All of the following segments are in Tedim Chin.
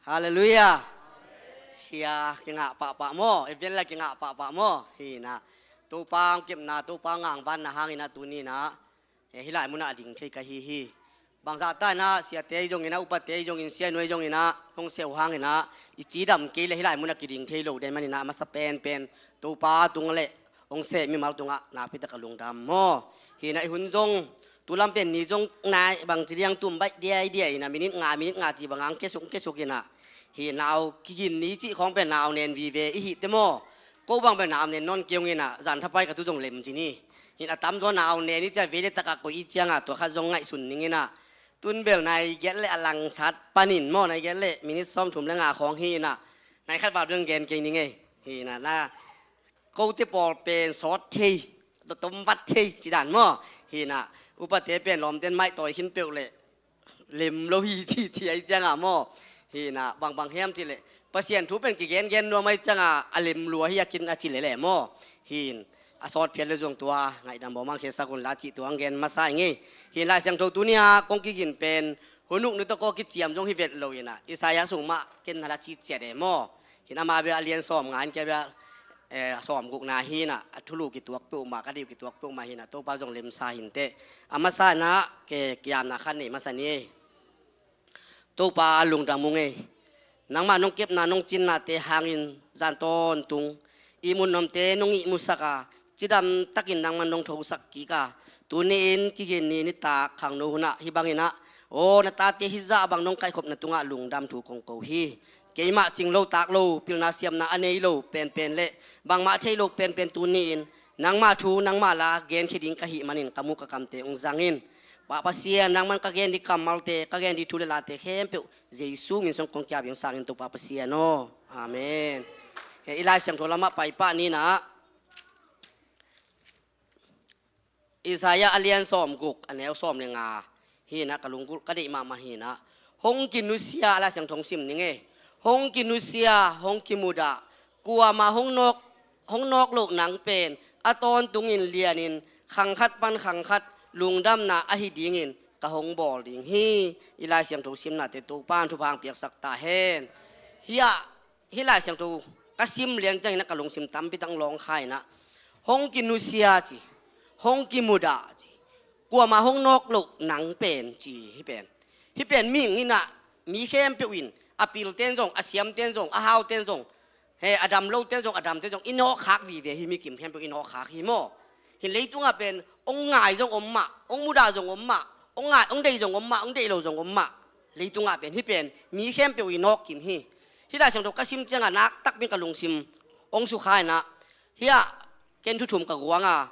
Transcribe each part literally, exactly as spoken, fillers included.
Halleluiah. Sia kingah pahpah maw, i vel la kingah pahpah maw. Hi inah Topa hong kepna, Topa hong ngangvanna hang inah tuni inah, eh, hih lai munah a ding thei ka hi hi. Bangzah ta inah siate i zong inah, upate i zong in, sianu i zong inah hong seh uh hang inah i cidam kei le hih lai munah kiding thei lo den man inah, a masa penpen Topa tung le hong seh mimal tungah nakpi tak a lungdam maw. Hi inah i hun zong tu lam pen ni zong nai bangci liang tum baih diaidiai inah minit nga minit nga ci bang hong kesuk kesuk inah. Hi inah nau kigin ni cih khawng pen nau nen vive i hih teh maw. Ko bang pen nau nen nawn kei ung inah zan thapai ka tu zong lem ci ni. Hi inah a tamzaw nau nen i ciah vei le takah koih i ciangah tua khat zong ngaihsun ning inah. Tun bel nai giat le a langsat panin maw, nai giat le minit sawmthum le nga khawng hi inah, nai khat val bel gen kei ning ei. Hi inah na kote pawl pen sawt thei, tom vat thei ci dan maw. Hi inah upate pen lawmten maihtawi khin peuh le lem lo hi ci ci a i ciangah maw. Hi inah bangbang hiam cih leh Pasian thu pen kigengen nuam a i ciangah a lem lua hi a kin a ci lele maw. Hi in a sawt phial le zong tua ngaihdam bawm hong khiasak un la cih tua hong gen masa i ngei. Hi in Lai Siangtho tuni-ah kong kigin pen hun uk ni tawh kaw kiciam zong hi vet lo inah Isaiah sung mah ken na la ci ciat e maw. Hi in amah bia a lian sawm nga in kei bia, eh, a sawm gukna hi inah a thulu kituak peuhmah, ka deih uh kituak peuhmah hi inah Topa zong lemsa hi inteh. A masa inah ke kiamna khat nei masa ni ei. Topa lungdam ung ei. Nangmah nong kepna nong cinnate hangin zan tawntung ihmut nuamte nong ihmusak a, cidam takin nangmah nong thosak kik a, tuni in kigin ni nitak khangno hunah hih bang inah aw na tate hih zah bang nong kaihkhopna tungah lungdam thu kong ko hi. Keimah cing lo tak lo, pilna siamna a nei lo penpen le bangmah thei lo penpen tuni in nangmah thu nangmah la genkhia ding ka hih manin ka muk ka kamte hong zang in. Pa Pasian, nangman ka gen ding kammalte, ka gen ding thu le late khempeuh Jesu min sung kong kiap ing, sang in Topa Pasian aw. Amen. Eh, i Lai Siangtho lamah paipah ni inah Isaiah a lian sawm guk a neu sawm le nga hi inah ka lunggulh ka deih mahmah hi inah. Hong kinusia, a Lai Siangtho hong sim ning ei. Hong kinusia, hong kimudah, kuamah hong nawk hong nawk loh nang pen a tawntungin lianin khang khat pan khang khat lungdamna ahi dingin ka hong bawl ding hi. I Lai Siangtho simnate Topa in thupha hong piaksak ta hen. Hih ah hih Lai Siangtho ka sim liang ciangin ah ka lungsim tampi tak hong lawng kha inah, hong kinusia ci, hong kimudah ci, kuamah hong nawk loh nang pen ci hi pen. Hih pen mihing inah mi khempeuh in a pilten zong, a siamten zong, a hauten zong, he, a dam loten zong, a damten zong i nawkkhak vive hi. Mi kim khempeuh i nawkkhak hi maw. Hi leitungah pen hong ngai zong om mah, hong mudah zong om mah, hong ngai, hong deih zong om mah, hong deih lo zong om mah. Leitungah pen hih pen mi khempeuh i nawk kim hi. Hih Lai Siangtho ka sim ciangah nak takpi in ka lungsim hong sukha inah, hih ah ken thu thum ka guang a,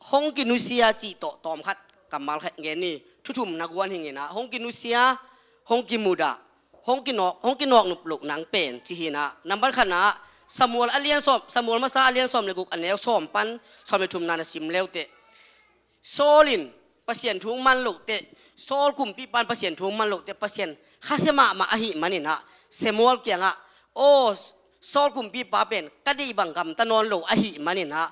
hong kinusia cih tawh tawm khat kammal khat gen ni. Thu thum na guan hing inah, hong kinusia, hong kimudah, hong kinawk, hong kinawk nop loh nang pen ci hi inah. Nambat khatna ah Samuel a lian sawm, Samuel masa a lian sawm le guk a neu sawm pan sawm le thumna na sim le uh teh, Saul in Pasian thu hong man loh teh, Saul kumpipa in Pasian thu hong man loh teh Pasian khasia mahmah ahih man inah Samuel kiangah, aw Saul kumpipa pen ka deih bang gamta nawn lo ahih man inah,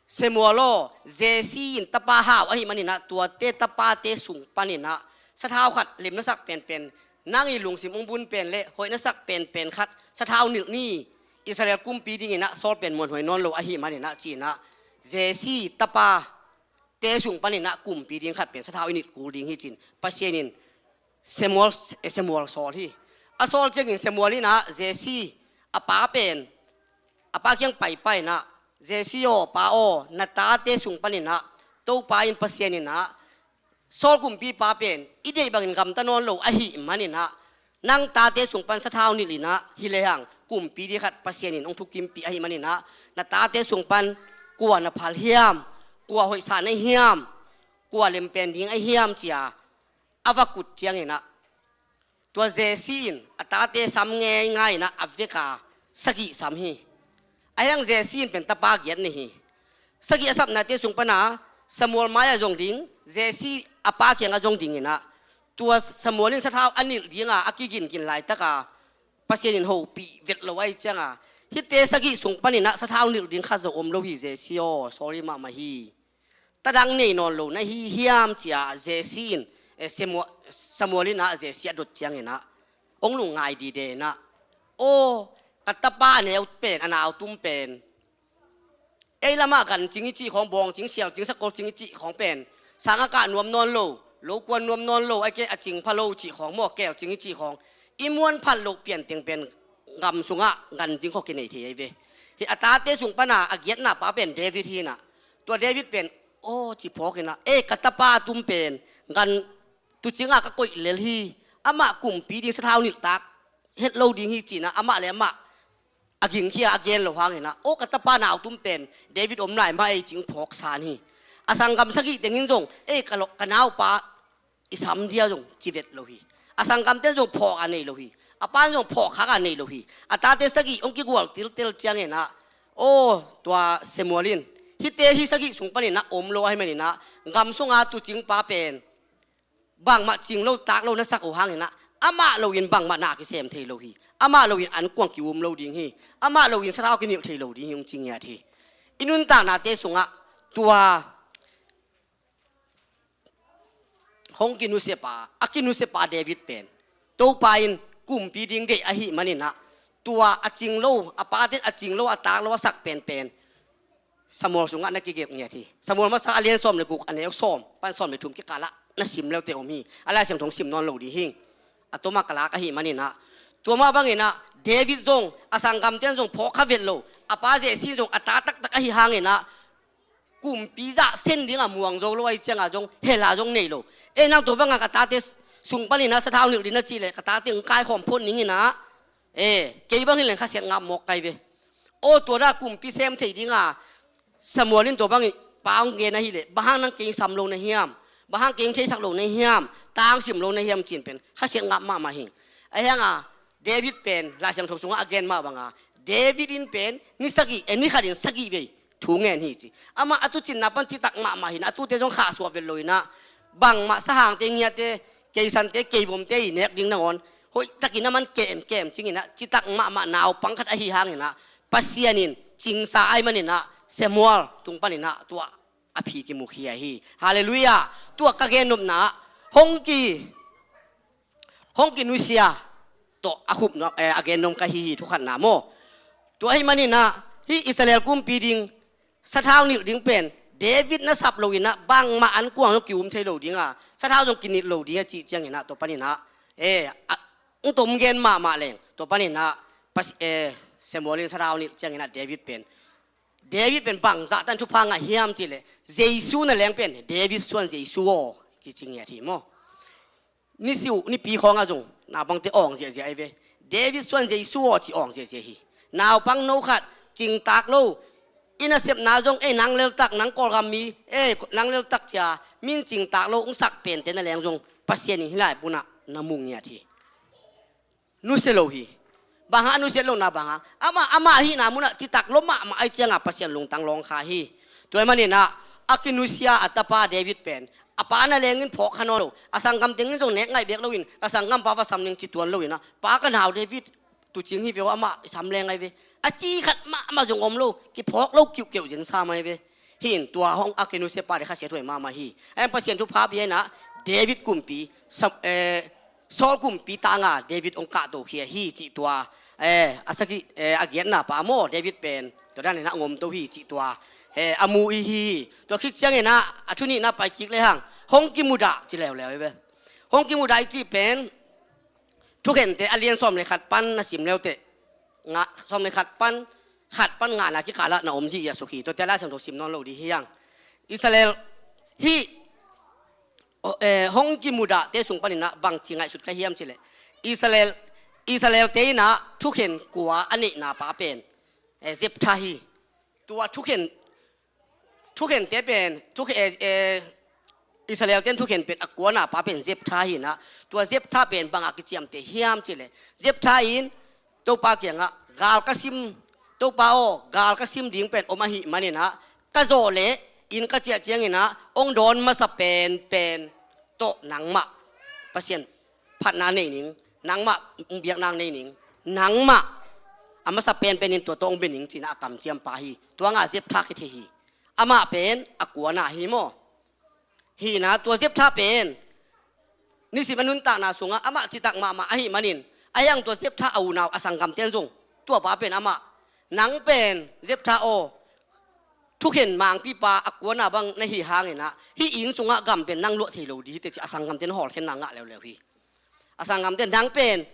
Samuel aw, Jesse in tapa hau ahih man inah tuate tapate sung pan inah sathau khat lem na sak penpen, nang i lungsim hong bun pen le hoih na sak penpen khat sathau nilh ni. Israel kumpi ding inah Saul pen muanhuai nawn lo ahih man inah ci inah, Jesse tapate sung pan inah kumpi ding khat pen sathau i nilh kul ding hi ci in Pasian in Samuel, eh, Samuel sawl hi. A sawl ciangin Samuel inah Jesse a pa pen a pa kiang paipai inah, Jesse aw, pa aw, na tate sung pan inah Topa in Pasian inah Saul kumpipa pen i deih bangin gamta nawn lo ahih man inah, nang tate sung pan sathau nilh inah, hi lehang kumpi ding khat Pasian in hong thukimpih ahih man inah, na tate sung pan kua na phal hiam, kua hoihsa na hiam, kua lempen ding a hiam ci a a va kut ciang inah, tua Jesse in a tate sam ngeingai inah a vek a sagih sam hi. A hiang Jesse in pen tapa giat nei hi. Sagih a sapnate sung pan a Samuel mai-ah zong ding, Jesse a pa kiangah zong ding inah, tua Samuel in sathau a nilh ding a a kiginkin laitak a Pasian in hopih vet lo ahih ciang a, hihte sagih sung pan inah sathau nilh ding khat zong om lo hi Jesse aw, sorry mahmah hi. Tadang nei nawn lo na hi hiam ci a Jesse in, eh, Samuel, Samuel inah Jesse a dot ciang inah, hong lungngai dide inah, aw, ka tapa a neu pen, a nau tum pen, ei lamah gan cing i cih khawng, bawng cing, sial cing, sakol cing i cih khawng pen, sang a kah nuam nawn lo, lo kuan nuam nawn lo, a kei a cing pha lo cih khawng maw, keel cing i cih khawng, i muan phat loh pian teng pen gam sungah gan cing khawng kinei thei ahi ve. Hih a tate sung pana a giatna pa pen David hi inah, tua David pen, aw, ci phawk inah, ei, ka tapa a tum pen gan tuucing a ka koih lel hi. Amah kumpi ding, sathau nilh tak het lo ding hi ci inah, amah le amah a gingkhia a gen lo hang inah, aw, ka tapa nau tum pen David om nai mah ei, ci-in phawk san hi. A sanggam sagih teng in zong, ei, ka lo, ka naupa i sam dia zong ci vet lo hi. A sanggamte zong phawk a nei lo hi. A pa in zong phawk khak a nei lo hi. A tate sagih hong kigual tiltel ciang inah, aw, tua Samuel in, hihte hih sagih sung panin a om lo ahih manin ah, gam sunga tuucing pa pen bangmah cing lo tak lo na sak uh hang inah, amah loin bangmah na kisem thei lo hi. Amah loin ankuang ki-um lo ding hi. Amah loin sathau kinilh thei lo ding hi, hong ci ngiat hi. I nuntaknate sungah tua hong kinusia pa, a kinusia pa David pen, Topa in kumpi ding deih ahih manin ah, tua a cing lo, a paten a cing lo, a tak lo a sak penpen Samuel sungah na kigelh ngiat hi. Samuel masa a lian sawm le guk, a neu sawm pan sawm le thum kikalah na sim leute om hi. A Lai Siangtho sim nawn lo ding hi. A tuma ka lak ahih manin ah, tua mah bangin ah David zong, a sanggamten zong phawk kha vet lo, a pa Jesse zong a ta taktak ahih hangin ah, kumpi zah sen ding a muang zo lo ahih ciangah zong hel a zong nei lo. Ei, nang tua bangah ka tate sung panin ah sathau nilh ding na cih leh, ka tate hong kaikhawm phot ning inah, eh, kei bang hi leng khasiat ngap mawk kai ve. Aw, tua dah kumpi sem thei ding a, Samuel in tua bangin pa hong gen ahih leh, bang hang nang kei sam lo na hiam? Bang hang kei hong theisak lo na hiam? Tang sim lo na hiam? Ci-in pen khasiat ngap mahmah hi. Ahih hangah David pen Lai Siangtho sungah a gen mah banga, David in pen ni sagih, eh, ni khatin sagih vei thu ngen hi ci. Amah a tuucinna pan citak mahmah hi inah, a tuute zong khahsuah vet lo inah, bangmah sahangte, ngiate, keisante, keivomte i nek ding nangawn hoihtakin a man kemkem cing inah, citak mahmah naupang khat ahih hangin ah, Pasian in cingsa ahih manin ah, Samuel tung panin ah tua a phi kimukhia hi. Halleluiah. Tua ka gen nopna ah, hong ki hong kinusia tawh a khup nuam, eh, a gen nuam ka hi hi, thukhatna maw. Tua ahih manin ah, hih Israel kumpi ding, sathau nilh ding pen David na sap lo inah, bangmah ankuang zong ki-um thei lo ding a, sathau zong kinilh lo ding a cih ciangin ah, tua panin ah, eh, a, hong tom gen mahmah leng, tua panin ah, pas, eh, Samuel in sathau nilh ciangin ah David pen, David pen bangzah tan thupha ngah hiam cih leh, Jesu na leng pen David suan Jesu aw, kici ngiat hi maw. Ni si uh, nipi khawngah zong naupangte awng ziahziah ahi ve. David suan Jesu aw ci awng ziahziah hi. Naupang no khat, cingtak lo, i nasepna zong, ei, nang leltak, nang Kawlgam mi, ei, nang leltak cia min cingtak lo hong sak pente na leng zong, Pasian in hih lai punah na mu ngiat hi. Nusia lo hi. Bang hang a nusia lohna bang hang? Amah, amah ahihna munah citak lo mahmah ahih ciangah Pasian lungtang lawng kha hi. Tua ahih manin ah, a kinusia a tapa David pen, a pa na lengin phawk kha nawn lo, a sanggam tengin zong nek ngaih bek loin, ka sanggampa va sam ning ci tuan lo inah, pa, ka nau David tuucing hi ve aw, amah i sam leng ahi ve, a ci khat mahmah zong om lo, kiphawk lo kiuhkeuh zen sam ahi ve. Hih in tua hong a kinusia pate khasiathuai mahmah hi. Ahih hang Pasian thupha pia inah, David kumpi, Sam-, eh, Saul kumpi tanga David hong kahtokhia hi cih tua, eh, a sagih, eh, a giatna pa maw, David pen tua danin ah hong omto hi cih tua, eh, a mu i hi hi. Tua khit ciangin ah, a thunihna pai kik lehang, hong kimudah ci leuleu hi ve. Hong kimudah i cih pen, Thukhente a lian sawm le khat pan na sim leute, nga, sawm le khat pan, khat pan ngana kikalah na om zih a suk hi. Tuate Lai Siangtho sim nawn lo ding hi hang. Israel hih, oh, eh, hong kimudahte sung panin ah bangci ngaihsut ka hiam cih leh, Israel, Israelte in ah thukhen kua a neihna pa pen, eh, Jephthah hi. Tua thukhen, thukhente pen, thukhe-, eh, eh, Israelte in thukhen pen a kuana pa pen Jephthah hi inah, tua Jephthah pen bangah kiciamteh hiam cih leh, Jephthah in Topa kiangah, gal ka sim, Topa aw, gal ka sim ding pen om ahih manin ah, ka zawh leh inn ka ciah ciangin ah hong dawn masa penpen tawh nangmah Pasian phatna nei ning, nangmah biakna nei ning, nangmah a masa penpen in tua tawh hong bia ning, ci-in ah a kamciam pa hi. Tua ngah Jephthah kithei hi. Amah pen a kuana hi maw. Hi inah tua Jephthah pen nisim a nuntakna sungah amah citak mahmah ahih manin, Ahi hang tua Jephthah a unau a sanggamte in zong, tua pa pen amah, "Nang pen Jephthah aw, thukhen mangpipa a kuana bang na hi hangin ah, hih inn sungah gam pen nang luah thei lo ding hi," teh ci a sanggamte in hawlkhiatna ngah leuleu hi. A sanggamte in, "Nang pen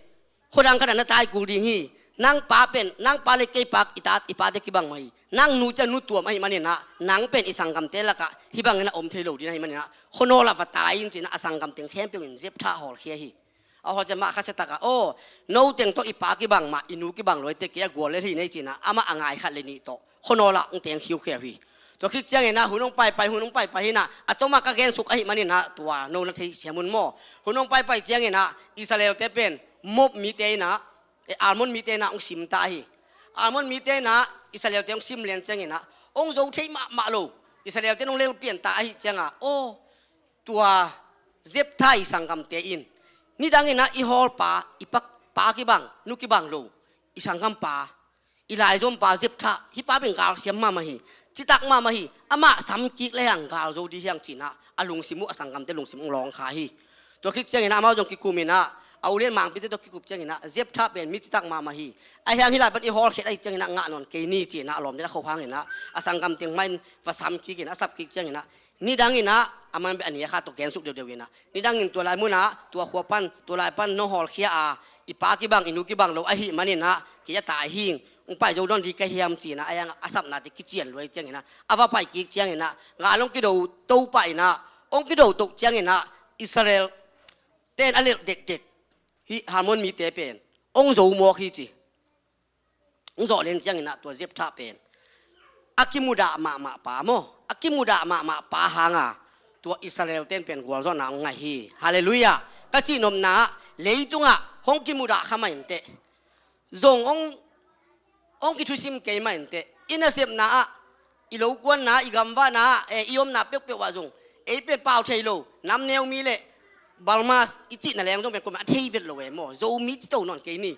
khuadang khat ah na tai kul ding hi. Nang pa pen, nang pa le kei pa, i ta, i pate kibang mah hi. Nang nu ciang nu tuam ahih manin ah, nang pen i sanggamte lakah hih bangin a om thei lo ding ahih manin ah, khuanawl ah va tai in," ci-in ah a sanggamte khempeuh in Jephthah hawlkhia hi. A hawlkhia mah khasia takah, "Aw, no teng tawh i pa kibang mah, i nu kibang lo hi teh, kei a gual le hih nei," ci-in ah amah a ngai khat le nih tawh khuanawl ah hong teng khiukhia uh hi. Tua khit ciangin ah hun hong paipai, hun hong paipai hi-in ah, a tom ah ka gensuk ahih manin ah tua no na thei siam un maw. Hun hong paipai ciangin ah Israel-te pen Moab mite in ah, eh, Ammon mite in ah hong sim ta hi. Ammon mite in ah Israel-te hong sim lian ciangin ah hong zo thei mahmah lo. Israel-te in hong lel pian ta ahih ciangah, aw, tua Jephthah i sanggamte in, "Nidangin ah i hawlpa, i pa, pa kibang, nu kibang lo, i sanggampa, i laizompa Jephthah, hih pa pen galsiam mahmah hi, citak mahmah hi, amah sam kik le hang gal zo ding hi hang," ci-in ah a lungsim uh, a sanggamte lungsim hong lawng kha hi. Tua khit ciangin ah amau zong kikum in ah, a ulian mangpite tawh kikup ciangin ah, "Jephthah pen mi citak mahmah hi. Ahi hang hih lai pan i hawlkhiat ahih ciangin ah ngah nawn kei ni," ci-in ah a lawmte a khop hangin ah a sanggamte mah in va sam kik in, a sap kik ciangin ah, "Nidangin ah," a man beh a ni a kha tawh gensuk deuhdeuh in ah, "Nidangin tua lai munah, tua khua pan, tua lai pan no hawlkhia a, i pa kibang, i nu kibang lo ahih manin ah kei a tai hing, hong pai zo nawn ding ka hiam?" ci-in ah, ahi hang a sapnate kician lua ahih ciangin ah, a va pai kik ciangin ah, gal hong kido to pah in ah, hong kido toh ciangin ah Israel-te in a lelh dekdek hih Ammon mite pen hong zo mawk hi ci. Hong zawh lian ciangin ah tua Jephthah pen a kimudah mahmah pa maw, a kimudah mahmah pa hanga tua Israel-te in pen gualzawhna hong ngah hi. Halleluiah. Ka cihnopna ah, leitungah hong kimudah kha mah inteh, zong hong, hong kithusim kei mah inteh, i nasepna ah, i lokuanna ah, i gamvahna ah, eh, i omna peuhpeuh ah zong ei pen pau thei lo, namneu mi le Balmas i cihna leng zong pen kuamah a thei vet lo e maw. Zomi ci to nawn kei ni.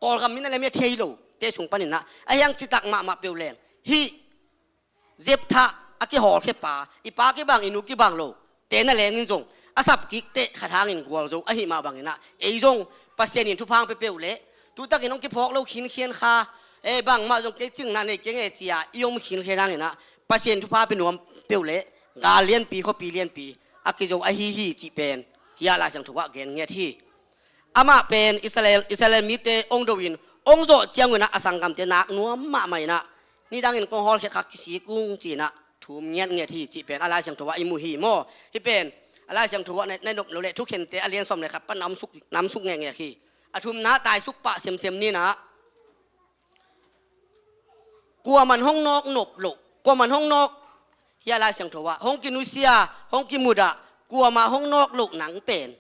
Kawlgam mi na lem hi a thei lo te sung panin ah, ahi hang citak mahmah peuh leng, hih Jephthah a kihawlkhia pa, i pa kibang, i nu kibang lo te na leng in zong a sap kik teh khat hangin gualzo ahih mah bangin ah, ei zong Pasian in thupha hong pia peuh leh, tu takin hong kiphawk lo khinkhian kha, eh, bangmah zong kei cingna nei keng e ci-a i om khinkhian hangin ah, Pasian thupha pia nuam peuh leh, gal lianpi, khuapi lianpi a kizo ahi hi cih pen hih a Lai Siangtho ah gen ngiat hi. Amah pen Israel, Israel mite hong do in, hong zawh ciangun ah a sanggamte nak nuam mahmah in ah, "Nidangin kong hawlkhiat kha kisik ung," ci-in ah thum ngiatngiat hi cih pen a Lai Siangtho ah i mu hi maw. Hih pen a Lai Siangtho ah na, na nop lo leh Thukhente a lian sawm le khat pan na om suk, na om suk ngekngek hi. A thumna tai suk pah semsem ni in ah, kuaman hong nawk nop loh, kuaman hong nawk, hih a Lai Siangtho ah, hong kinusia, hong kimudah, kuamah hong nawk loh nang pen.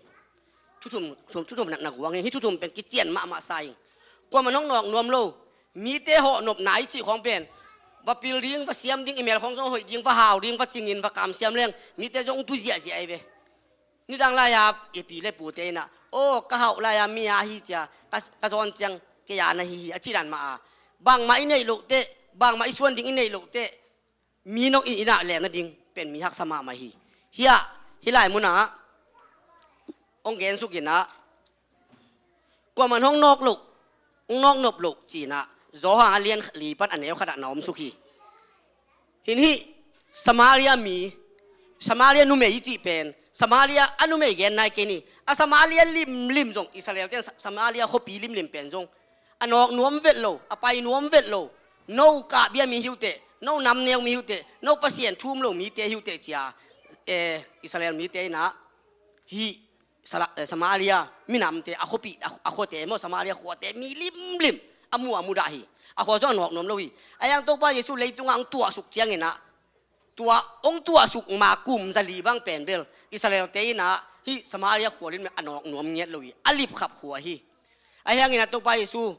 Thu thum, thu thum, thu thum na, na guang hi, hih thu thum pen kician mahmah sa ing. Kuaman hong nawk nuam lo, mite hawh nopna i cih khawng pen, va pil ding, va siam ding, i mel khawng zong hoih ding, va hau ding, va cingin, va kamsiam leng, mite zong tu ziahziah ahi ve. Nidang lai-a i pi le pute in ah, "Aw, ka hauh lai-a mi a hi cia, ka, ka zawn ciang kei a na hi hi," a cih dan mah a, bangmah i neih loh teh, bangmah i suan ding i neih loh teh, mi nong i, i nah leng nading pen mi haksa mahmah hi. Hih ah, hih lai munah hong gensuk in ah, kuaman hong nawk loh, hong nawk nop loh ci-in ah, Johan a lian li pan a neu khat ah na om suk hi. Hih, hih Samaria mi, Samaria numei i cih pen, Samaria a numei gen nai kei ni. A Samaria limlim zong, Israel-te in Sa-, Samaria khuapi limlim pen zong a nawk nuam vet lo, a pai nuam vet lo. "No kahbia mi hi uh teh, no namneu mi hi uh teh, no Pasian thu um lo mite hi uh teh," ci-a, eh, Israel mite in ah, hih Sala-, eh, Samaria minamte, a khuapi, a, a khuate maw, Samaria khuate mi limlim a mu, a mudah hi. A khua zong a nawk nuam lo hi. Ahi hang Topa Jesu leitungah hong tuahsuk ciangin ah, tua hong tuahsuk ma kum zali bang pen bel Israel-te in ah hih Samaria khua limlim a nawk nuam ngiat lo hi. A lipkhap khua hi. Ahi hangin ah Topa Jesu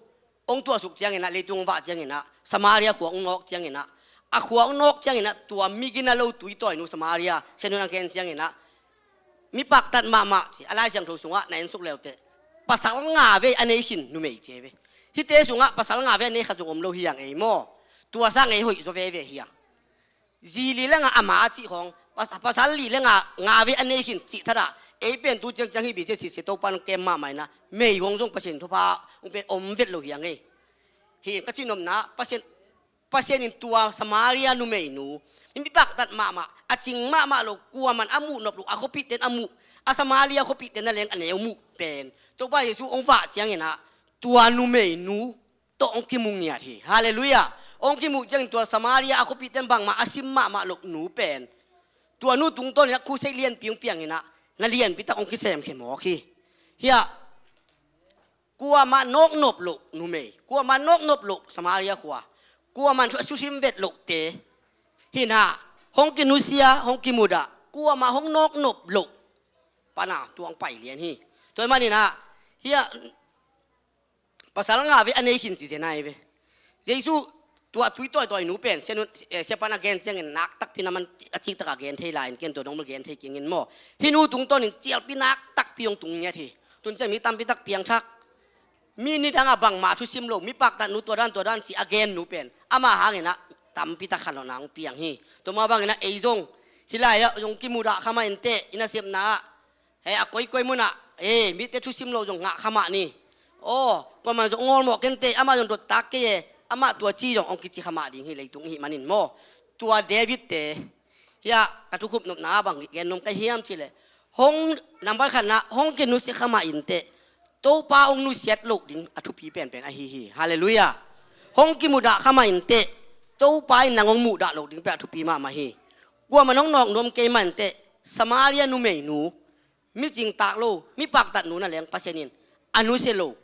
hong tuahsuk ciangin ah, leitung hong vah ciangin ah, Samaria khua hong nawk ciangin ah, a khua hong nawk ciangin ah, tua migina lo tuitawinu Samaria sianun a gen ciangin ah, mi paktat mahmah ci, a Lai Siangtho sungah na ensuk leuteh, pasal nga vei a nei khin numei ci ve. Hihte sungah pasal nga vei a nei khat zong om lo hi hang ei maw. Tua sang ei hoih zaw veve hi hang. Zi li le nga a ma a cih khawng, pas-, pasal li le nga, nga vei a nei khin cih thadah, Ei pen tu ciangciang hih bang ci a, Topa in hong kem mahmah in ah, mei hong zong Pasian thupha hong pen om vet lo hi hang ei. Hih ka cih nopna, Pasian, Pasian in tua Samaria numeinu, mi paktat mahmah, a cing mahmah lo, kuaman a muh nop lo, a khuapihte in a muh, a Samaria khuapihte in a leng a neu muh pen, Topa Jesu hong vak ciangin ah, tua numeinu tawh hong kimu ngiat hi. Halleluiah. Hong kimuh ciangin tua Samaria a khuapihte in bangmah a sim mahmah loh nu pen, tua nu tungtawnin ah crusade lianpi hong piang in ah, na lianpi tak hong kisem khia mawk hi. Hiah, kuamah nawknop loh numei, kuamah nawknop loh Samaria khua, kuamah thu a susim vet lohte, hih in ah, hong kinusia, hong kimudah, kuamah hong nawknop loh pan ah tua hong pai lian hi. Tua ahih manin ah, hiah, pasal nga ve a nei khin ci zen ahi ve. Jesu tua tui tawitawi nu pen, sia nu, eh, siapa in a gen ciangin nak takpi in a man a cik tak a gen thei lai in, ken tua dong bel gen thei keng in maw. Hih nu tungtawnin cialpi nak takpi hong tung ngiat hi. Tun ciang mi tampi tak piangthak. Mi nidang a bangmah thusim lo, mi paktat nu tua dan tua dan ci a gen nu pen, amah hangin ah tampi tak khanlawhna hong piang hi. Tua mah bangin ah ei zong hih lai-ah zong kimudah kha mah inteh, i nasepna ah, he, a koikoi munah, he, mite thusim lo zong ngah kha mah ni. Aw, kuaman zong ngawlmawh kei inteh, amah zong dottak kei e, amah tua ci zong hong kici kha mah ding hi, leitung i hih manin maw. Tua David-te, hiah, ka thukhupnopna ah bang gen nuam ka hiam cih leh, hong, nambat khatna, hong kinusia kha mah inteh, Topa hong nusiat loh ding a thupi penpen ahi hi. Halleluiah. Hong kimudah kha mah inteh, Topa in nang hong muhdah loh ding pen a thupi mahmah hi. Kuaman hong nawk nuam kei mah inteh, Samaria numeinu, mi cingtak lo, mi paktat nu in a leng Pasian in a nusia lo,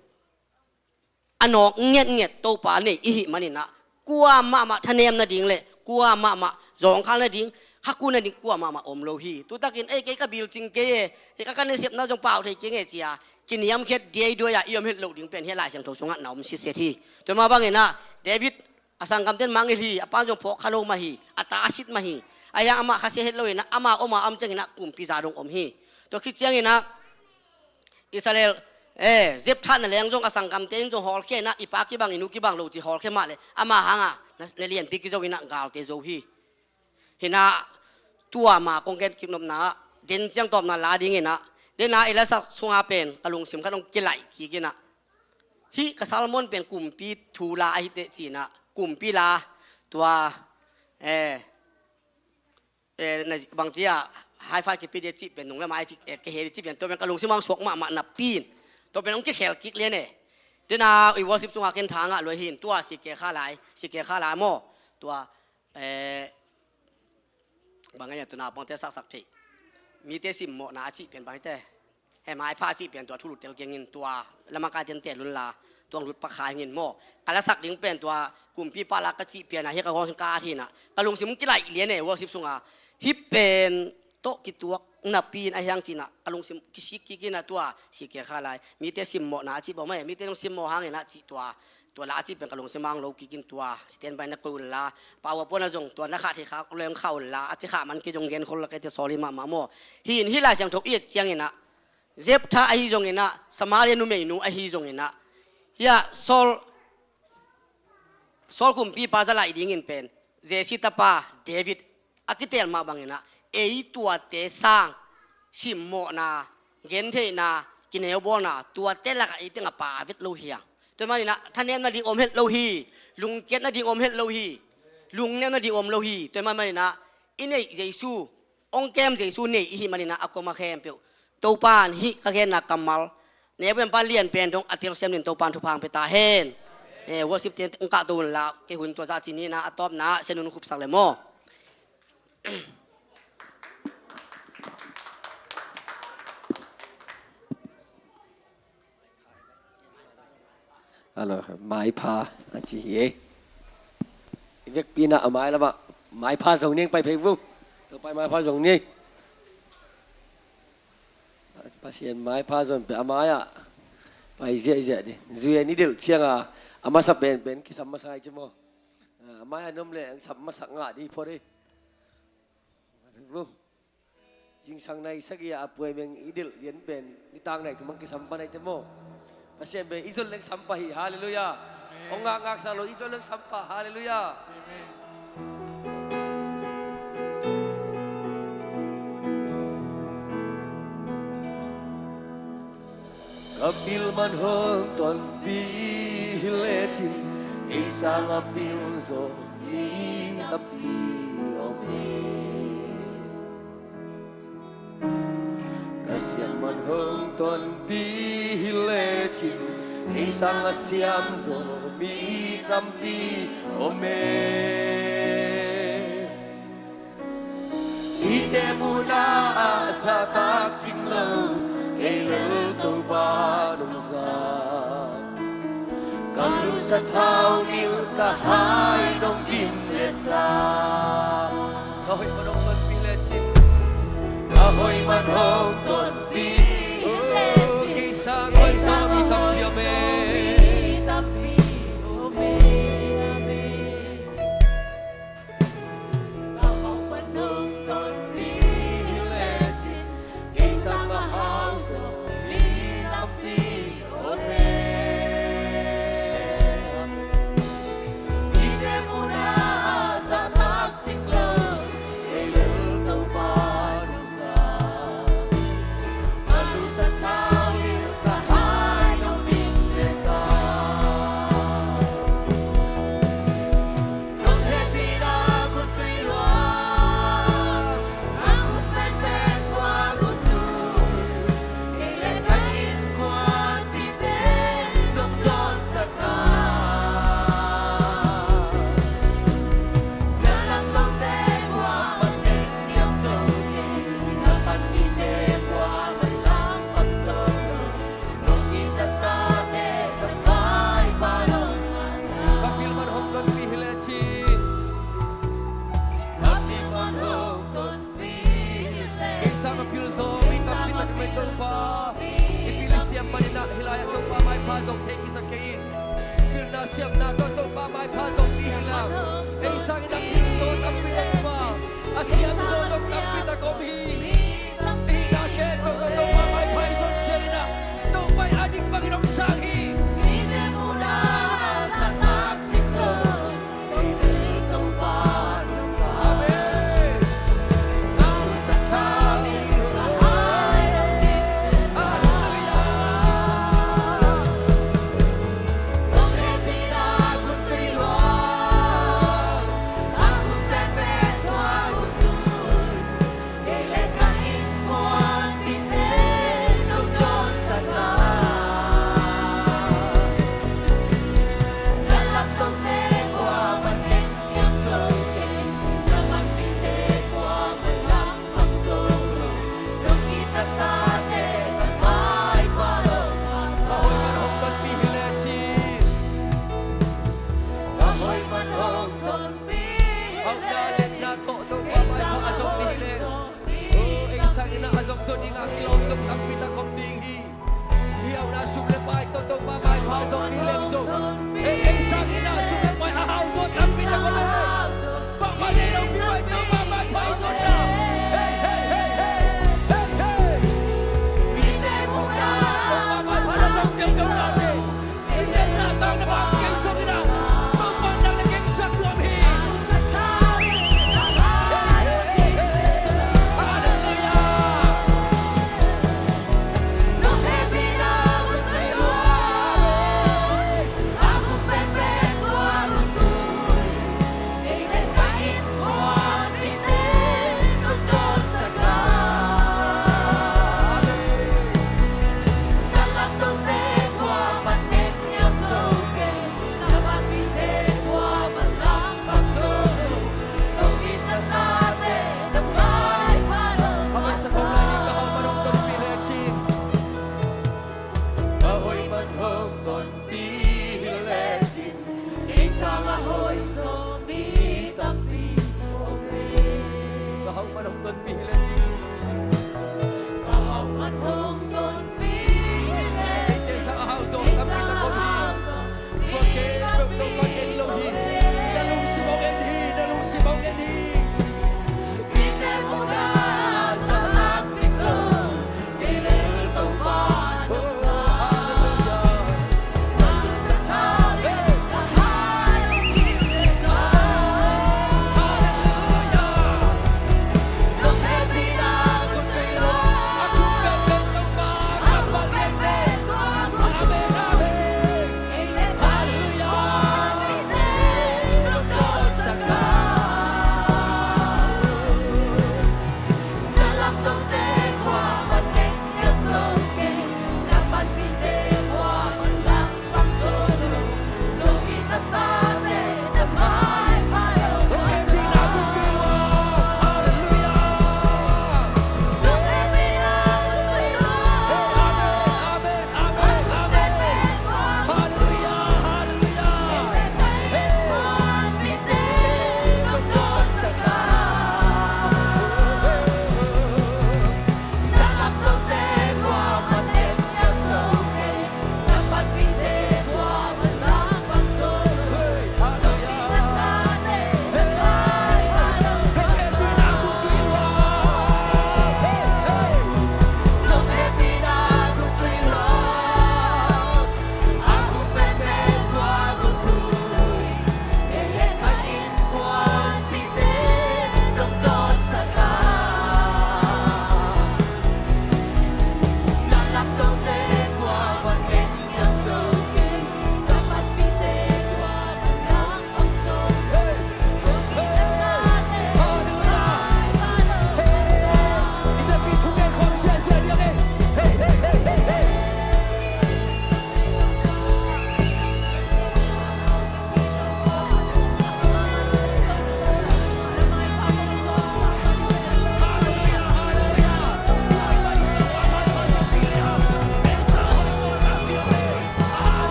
a nawk ngetnget Topa nei i hih manin ah, kuamah mah thanem nading le kuamah mah zawngkhal nading, khaku nading kuamah mah om lo hi. Tutakin ei, kei ka bil cing kei e, kei ka, ka nasepna zong pau thei keng e ci a, kiniamkhiat diaiduai a i om het loh ding pen hiah Lai Siangtho sungah na om sitset hi. Tua mah bangin ah David, a sanggamte in mangngilh hi, a pa in zong phawk kha lo mah hi, a ta a sit mah hi. Ahi hang amah khasia het lo in ah, ama om a om ciangin ah kumpi za dong om hi. Tua khit ciangin ah Israel, eh, Jephthah in a leng zong a sanggamte in zong hawlkhia in ah, i pa kibang, i nu kibang lo ci hawlkhia mah leh, amah hang a na, na lianpi kizo in ah galte zo hi. Hih in ah tua mah kong gen kipnopna ah, den ciang tawpna la dingin ah, den a i lasak sungah pen ka lungsim khat hong kilaih kik in ah, hih ka sermon pen kumpi thu la ahi teh ci in ah, kumpi la, tua, eh, eh, na bangci a, hi-fi kipi ding cih pen, nung le mai cih, eh, kihe ding cih pen, tua pen ka lungsim ah hong suak mahmah napi in, tua pen hong kikhel kik lian e. Den a i worship sungah ken tha ngah lua hi in, tua C K Kha Lai, C K Kha Lai maw, tua, eh, bang a, tua naupangte saksak theih, mite simmawhna a cih pen bang hi teh, he, maipha a cih pen tua thulu tel keng in, tua lamakaite in tel un la, tua hong lut pak kha ing in maw. Ka lasak ding pen tua kumpipa la ka cih pen a, hih ka gawng sung ka at hi in ah, ka lungsim hong kilaih lian e, worship sungah. Hih pen tawh kituak napi in ahi hang ci in ah, ka lungsim kisik kik in ah, tua C K Kha Lai, mite simmawhna a cih bang mah e, mite hong simmawh hang in ah cih, tua, tua la a cih pen ka lungsim ah hong lo kik in, tua standby na koih un la, power point ah zong tua na khah theih khak leng khah un la, a kikhah man kei zong gen khol la kei teh, sorry mahmah maw. Hih in hih Lai Siangtho i et ciangin ah, Jephthah ahi zongin ah, Samaria numeinu ahi zongin ah, hiah Saul, Saul kumpipa zalaih dingin pen Jesse tapa David a kitel mah bangin ah, ei tuate sang simmawhna, gentheihna, kineubawlna, tuate lakah ei teng a pha vet lo hi hang. Tua ahih manin ah thanem nading om het lo hi, lungkiat nading om het lo hi, lungneu nading om lo hi. Tua ahih manin ah i neih Jesu, hong kem Jesu nei i hih manin ah, a kuamah khempeuh Topa in hih ka genna kammal neu pen, pan lian pen dong a telsiam dingin Topa in thupha hong pia ta hen. Eh, worship team hong kahto un la, kei hun tua zah ci ni in ah, a tawpna ah sia nu hong khupsak leh maw. Hello, maipha a ci hi e. I vekpi in ah a mai lamah maipha zong ni ing, pai phei vua. Topa in maipha zong ni. Pasian maipha zong pen a mai-ah pai ziahziah ding. Zui-in i delh ciangin a masa penpen kisam masa hi ci maw. A mai-ah na om leh sam masa ngah ding phot hi. Zingsang nai sagih a puai meng i delh lian pen nitak nai thum hong kisam pah nai te maw. Pasian pen i zon leng sam pah hi. Halleluiah. Amen. Hong ngakngaksak lo, i zon leng sam pah. Halleluiah. Amen. A pil man hong tonpih hi lecin, kei sangah pil zaw mi tampi om hi. Ka siam man hong tonpih hi lecin, kei sangah siam zaw mi tampi om hi. Hihte muhna ah zahtak cing lo, kei lel Topa nong za. Ka lusa thau nil, ka hai nong dim le sa. A hoih man hong tonpih lecin, a hoih man hong tonpih lecin, kei sang hoih zaw mi tampi om hi. Ka hau man hong tonpih hi lecin, kei sangah hau zaw mi tampi om hi. Hihte muhna ah zahtak cing lo, kei lel Topa nong za. Ka lusa thau nil, ka hai nong dim le sa. Nong hehpihna gun tui luang, a khut penpen kua gun tui, kei le ka innkuanpihte nong dawnsak a. Na lamdangte kuamah neng niam zo kei, na panpihte kuamah langpang zo lo. Ka pil man hong tonpih hi lecin. Ka pil man hong tonpih hi lecin. Kei sang a pil zaw mi tampi tak om hi Topa. I pil i siam manin ah hih lai-ah Topa maipha zong thei kisa kei in. Pilna siamna tawh Topa maipha zong mi hi la. Ei sangin a pil zaw tampi tak om a, a siam zaw zong tampi tak om hi. Hihna khempeuh tawh Topa maipha i zon ciangin ah, Topa in a dik bangin hong sang hi. Mite muhna ah zahtak cing lo, kei bel Topa nong za. Amen. Ka lusa thau nil, ka hai nong dim le sa. Halleluiah. Nong hehpihna gun tui luang, a khut penpen kua gun tui, kei le ka innkuanpihte nong dawnsak a. Na lamdangte kuamah neng niam zo kei, na panpihte kuamah langpang zo lo. Nong it a tate na maipha nong za. A hoih man hong tonpih hi lecin. A hoih man hong tonpih hi lecin. Hauhna letna tawh Topa maipha a zong ni hi leh, oh, ei sangin ah a zong zaw ding a kilawm zong tampi tak om ding hi. Hih hauhna sum le pai tawh Topa maipha zong ni leng zong, ei, ei sangin ah sum le pai a hau zaw tampi tak om hi. Pahpah nei lo pi pai Topa maipha i zonna. Hey, hey, hey, hey, hey, hey. Mite muhna Topa maipha na zong ziau ziau nate. Ka hoih man hong tonpih hi lecin, kei sangah hoih zaw mi tampi om hi. Ka hauh man hong tonpih hi lecin. Ka hauh man hong tonpih hi lecin. Kei sangah hau zaw tampi tak om hi. Tua khempeuh Topa en lo hi. Na lungsim hong en hi, na lungsim hong en hi. Mite muhna zahtak cing lo, kei lel Topa nong za. Ka lusa thau nil, ka hai nong dim le sa. Halleluiah. Nong hehpih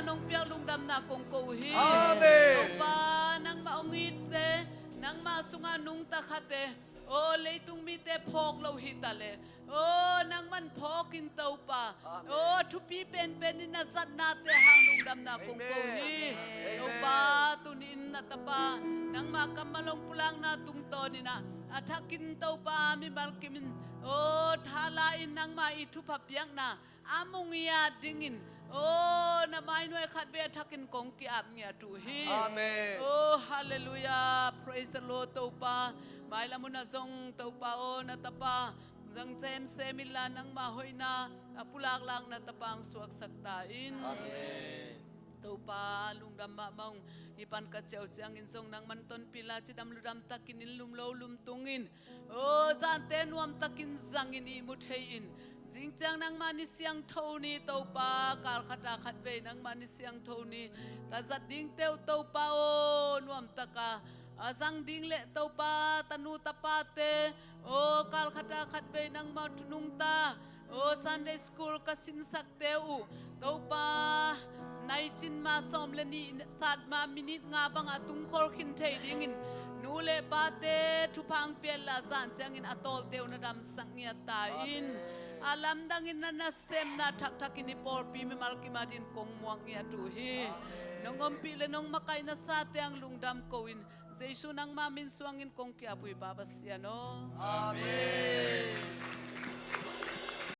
nong piak lungdamna kong ko hi. Amen. Topa, nangmah hong itte, nangmah sungah nungta khate, aw leitung mite phawk lo hi ta leh, aw nangman phawk in Topa. Amen. Aw thupi penpen in na zatnate hang lungdamna kong ko hi. Amen. Topa, tuni in na tapa nangmah kammal hong pulakna tungtawn in ah, a thakin Topa mimal kim in, aw thala in nangmah i thupha piakna a mu ngiat dingin, aw na mainuai khatvei a thakin kong ki-ap ngiat uh hi. Amen. Aw halleluiah, praise the Lord. Topa, mailam hun ah zong Topa aw na tapa zang semsem inla, nangmah hoihna a pulaklakna tapa hong suaksak ta in. Amen. Topa, lungdam mahmah ung. Hih pan ka ciah uh ciangin zong nangman tonpih inla, cidam ludam takin, inn lum lo lum tungin, aw zante nuamtakin zangin, ihmu thei in. Zing ciang nangmah ni siangtho ni Topa, kal khat ah khatvei nangmah ni siangtho ni ka zat dingte uh Topa aw nuamtak a a zang ding leh Topa, tanu tapate, aw kal khat ah khatvei nangmah thu nungta, aw Sunday school ka sinsakte uh Topa, nai cin ma sawm le nih sat ma minit nga bangah tungkhol khin thei dingin, nu le pate thupha hong pia inla, zan ciangin a tawlte uh na damsak ngiat ta in. Amen. A lamdangin na nasemna thakthak in i pawlpi mimal kim adingin kong muak ngiat uh hi. Amen. Nong ompih le nong makaih nasate hang lungdam ko in, Jesu nangmah min suangin kong ki-ap uh hi Pa Pasian aw. Amen.